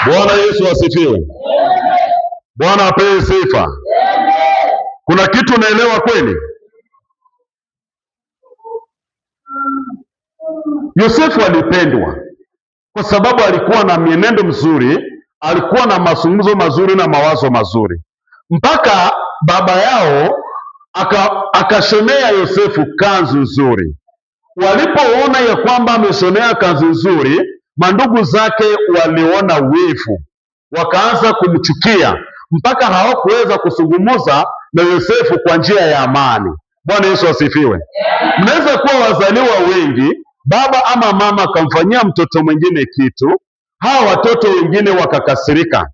Bwana Yesu asifiwe. Bwana apewe sifa. Kuna kitu unaelewa kweli? Yosefu alipendwa kwa sababu alikuwa na mienendo mzuri, alikuwa na mazungumzo mazuri na mawazo mazuri, mpaka baba yao akashonea Yosefu kanzu nzuri. Walipoona ya kwamba ameshonea kanzu nzuri, mandugu zake waliona wivu, wakaanza kumchukia mpaka hawakuweza kuzungumza na Yosefu kwa njia ya amani. Bwana Yesu asifiwe. Mnaweza kuwa wazaliwa wengi, baba ama mama akamfanyia mtoto mwingine kitu, hawa watoto wengine wakakasirika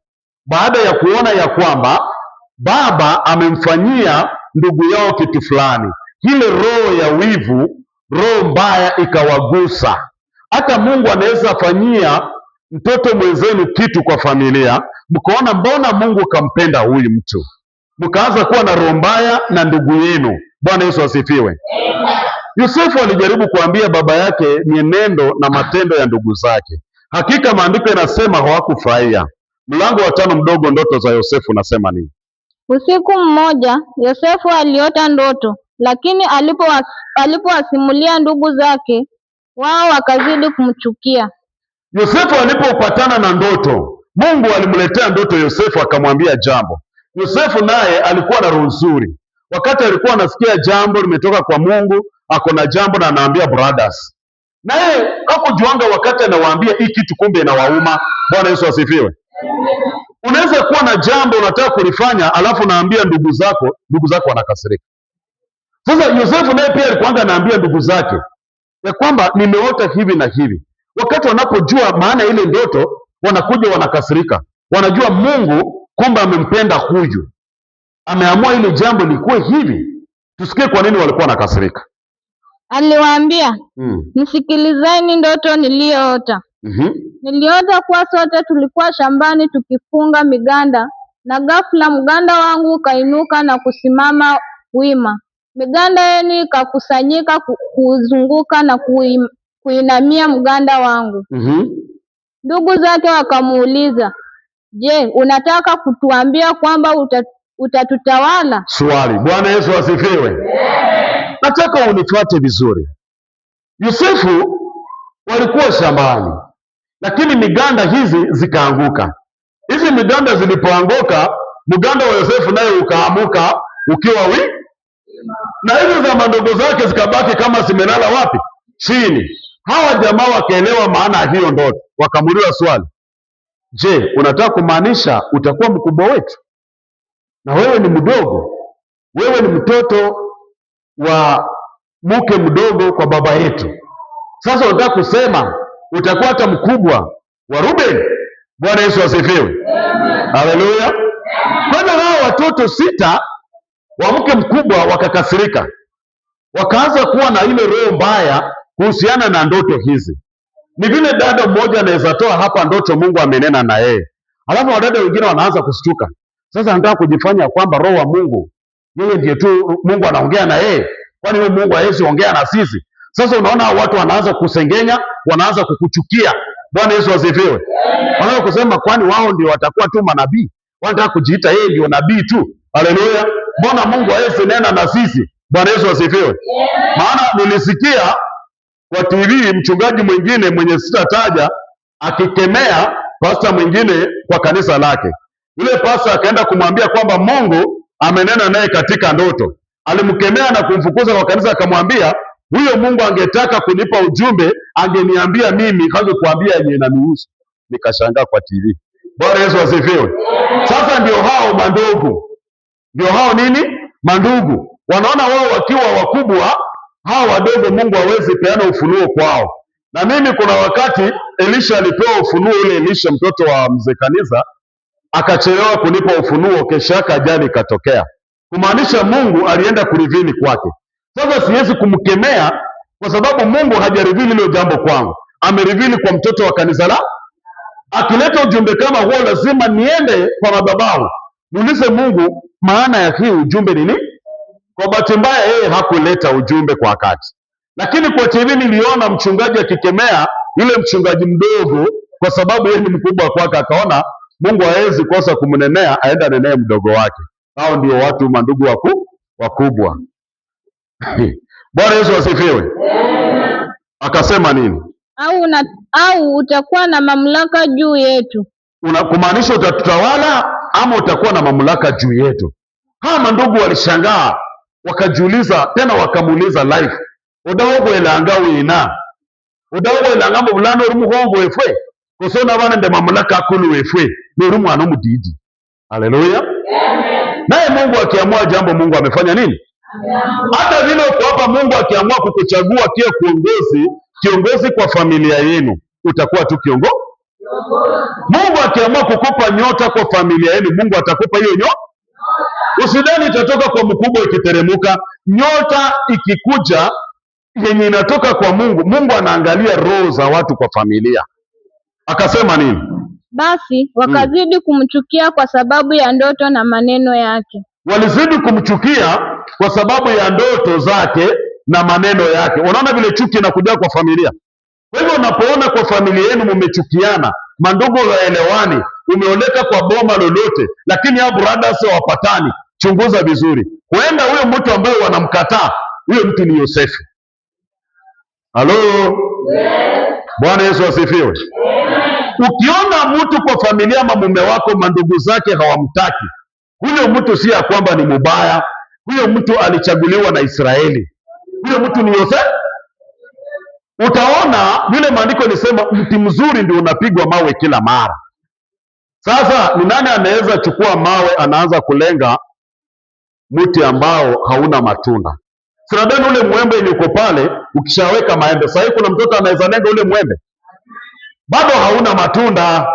baada ya kuona ya kwamba baba amemfanyia ndugu yao kitu fulani. Ile roho ya wivu, roho mbaya ikawagusa. Hata Mungu anaweza fanyia mtoto mwenzenu kitu kwa familia, mkaona mbona Mungu kampenda huyu mtu, mkaanza kuwa na roho mbaya na ndugu yenu. Bwana Yesu asifiwe. Yusufu alijaribu kuambia baba yake mienendo na matendo ya ndugu zake. Hakika maandiko yanasema hawakufurahia. Mlango wa 5 mdogo, ndoto za Yosefu unasema nini? Usiku mmoja Yosefu aliota ndoto, lakini alipowasimulia ndugu zake, wao wakazidi kumchukia. Yosefu alipopatana na ndoto, Mungu alimletea ndoto Yosefu akamwambia jambo. Yosefu naye alikuwa na roho nzuri. Wakati alikuwa anasikia jambo limetoka kwa Mungu, ako na jambo na anaambia brothers. Naye hakujuanga wakati anawaambia hii kitu kumbe inawauma. Bwana Yesu asifiwe. Unaweza kuwa na jambo unataka kulifanya, alafu unaambia ndugu zako, ndugu zako wanakasirika. Sasa Yosefu naye pia alikuwa anaambia ndugu zake ya kwamba nimeota hivi na hivi. Wakati wanapojua maana ile ndoto, wanakuja wanakasirika. Wanajua Mungu kumbe amempenda huyu, ameamua ile jambo likuwe hivi. Tusikie kwa nini walikuwa wanakasirika. Aliwaambia, nisikilizeni ndoto niliyoota. Niliota kuwa sote tulikuwa shambani tukifunga miganda, na ghafla mganda wangu ukainuka na kusimama wima. Miganda yenu ikakusanyika kuzunguka na kuinamia mganda wangu. Ndugu zake wakamuuliza, je, unataka kutuambia kwamba utatutawala? Swali. Bwana Yesu asifiwe. Nataka unifuate vizuri. Yusufu walikuwa shambani, lakini miganda hizi zikaanguka. Hizi miganda zilipoanguka, mganda wa Yosefu naye ukaamuka ukiwa wi, na hizo za mandogo zake zikabaki kama zimelala wapi? Chini. Hawa jamaa wakaelewa maana ya hiyo ndoto, wakamuuliza swali, je, unataka kumaanisha utakuwa mkubwa wetu na wewe ni mdogo? Wewe ni mtoto wa mke mdogo kwa baba yetu. Sasa unataka kusema utakuwa hata mkubwa wa Ruben? Bwana Yesu asifiwe. Haleluya. Kwa hiyo hao watoto 6 wa mke mkubwa wakakasirika, wakaanza kuwa na ile roho mbaya kuhusiana na ndoto hizi. Ni vile dada mmoja anaweza toa hapa ndoto Mungu amenena na yeye, alafu wadada wengine wanaanza kushtuka. Sasa anataka kujifanya kwamba roho wa Mungu yeye ndiye tu Mungu anaongea na yeye, kwani huyo Mungu hawezi ongea na sisi? Sasa unaona watu wanaanza kusengenya, wanaanza kukuchukia. Bwana Yesu asifiwe. Wanaanza kusema kwani wao ndio watakuwa tu manabii? Wanataka kujiita yeye ndio nabii tu. Haleluya. Mbona Mungu hawezi nena na sisi? Bwana Yesu asifiwe. Maana nilisikia kwa TV mchungaji mwingine mwenye sitataja akikemea pastor mwingine kwa kanisa lake. Yule pastor akaenda kumwambia kwamba Mungu amenena naye katika ndoto. Alimkemea na kumfukuza kwa kanisa, akamwambia huyo Mungu angetaka kunipa ujumbe angeniambia mimi, hangekuambia yenye inanihusu. Nikashangaa kwa TV. Bwana Yesu asifiwe. Sasa ndio hao mandugu. Ndio hao nini? Mandugu. Wanaona wao wakiwa wakubwa, hao wadogo Mungu hawezi peana ufunuo kwao. Na mimi kuna wakati Elisha alipewa ufunuo ule, Elisha mtoto wa mzee kanisa akachelewa kunipa ufunuo, kesho yake ajali ikatokea. Kumaanisha Mungu alienda kurivini kwake. Sasa siwezi kumkemea kwa sababu Mungu hajarivili hilo jambo kwangu. Amerivili kwa mtoto wa kanisa la. Akileta ujumbe kama huo lazima niende kwa madhabahu niulize Mungu maana ya hii ujumbe ni nini. Kwa bahati mbaya yeye hakuleta ujumbe kwa wakati. Lakini kwa TV niliona mchungaji akikemea yule mchungaji mdogo Kwa sababu yeye ni mkubwa kwake, akaona Mungu hawezi kosa kumnenea, aenda anenee mdogo wake. Hao ndio watu mandugu wakubwa. Bwana Yesu asifiwe. Akasema nini? Au utakuwa na mamlaka juu yetu. Kumaanisha utatutawala ama utakuwa na mamlaka juu yetu. Hawa mandugu walishangaa, wakajiuliza tena, wakamuuliza live, udawogwelanga wina udawogwelanga mbu bulano ori mukhongo wefwe kosona bana nde mamlaka akulu wefwe nori mwana omudidi. Haleluya. Naye Mungu akiamua jambo, Mungu amefanya nini? Hata vile uko hapa, Mungu akiamua kukuchagua kia kiongozi kwa familia yenu, utakuwa tu kiongozi. Mungu akiamua kukupa nyota kwa familia yenu, Mungu atakupa hiyo nyota. Usidhani itatoka kwa mkubwa ikiteremuka. Nyota ikikuja yenye inatoka kwa Mungu, Mungu anaangalia roho za watu kwa familia. Akasema nini? Basi wakazidi kumchukia kwa sababu ya ndoto na maneno yake. Walizidi kumchukia kwa sababu ya ndoto zake na maneno yake. Unaona vile chuki inakuja kwa familia. Kwa hivyo unapoona kwa familia yenu mmechukiana, mandugu hawaelewani, umeoleka kwa boma lolote, lakini hao brothers hawapatani, chunguza vizuri, huenda huyo mtu ambaye wanamkataa, huyo mtu ni Yosefu. Halo, Bwana Yesu asifiwe. Ukiona mtu kwa familia ama mume wako mandugu zake hawamtaki, huyo mtu si ya kwamba ni mubaya, huyo mtu alichaguliwa na Israeli, huyo mtu ni Yosefu. Utaona vile maandiko nisema mti mzuri ndio unapigwa mawe kila mara. Sasa ni nani anaweza chukua mawe anaanza kulenga mti ambao hauna matunda? Sinadhani ule mwembe yenye uko pale, ukishaweka maembe sasa hivi kuna mtoto anaweza lenga ule mwembe, bado hauna matunda.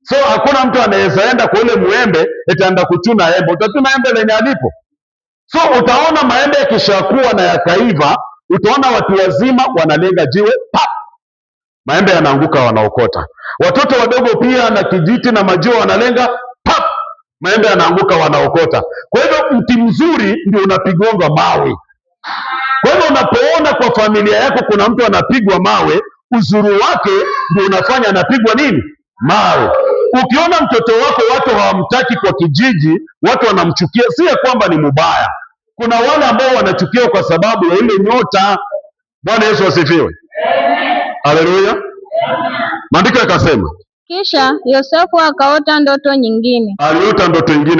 So hakuna mtu anaweza enda kwa ule mwembe etaenda kuchuna embe, utachuna embe lenye alipo. So utaona maembe yakishakuwa na yakaiva, utaona watu wazima wanalenga jiwe pap, maembe yanaanguka, wanaokota. Watoto wadogo pia na kijiti na majiwe wanalenga pap, maembe yanaanguka, wanaokota. Kwa hivyo mti mzuri ndio unapigonga mawe. Kwa hivyo unapoona kwa familia yako kuna mtu anapigwa mawe, uzuri wake ndio unafanya anapigwa nini? Mawe. Ukiona mtoto wako watu hawamtaki kwa kijiji, watu wanamchukia, si ya kwamba ni mubaya. Kuna wale ambao wanachukiwa kwa sababu ya ile nyota. Bwana Yesu asifiwe. Haleluya. Maandiko yakasema Kisha Yosefu akaota ndoto nyingine. aliota ndoto ingine.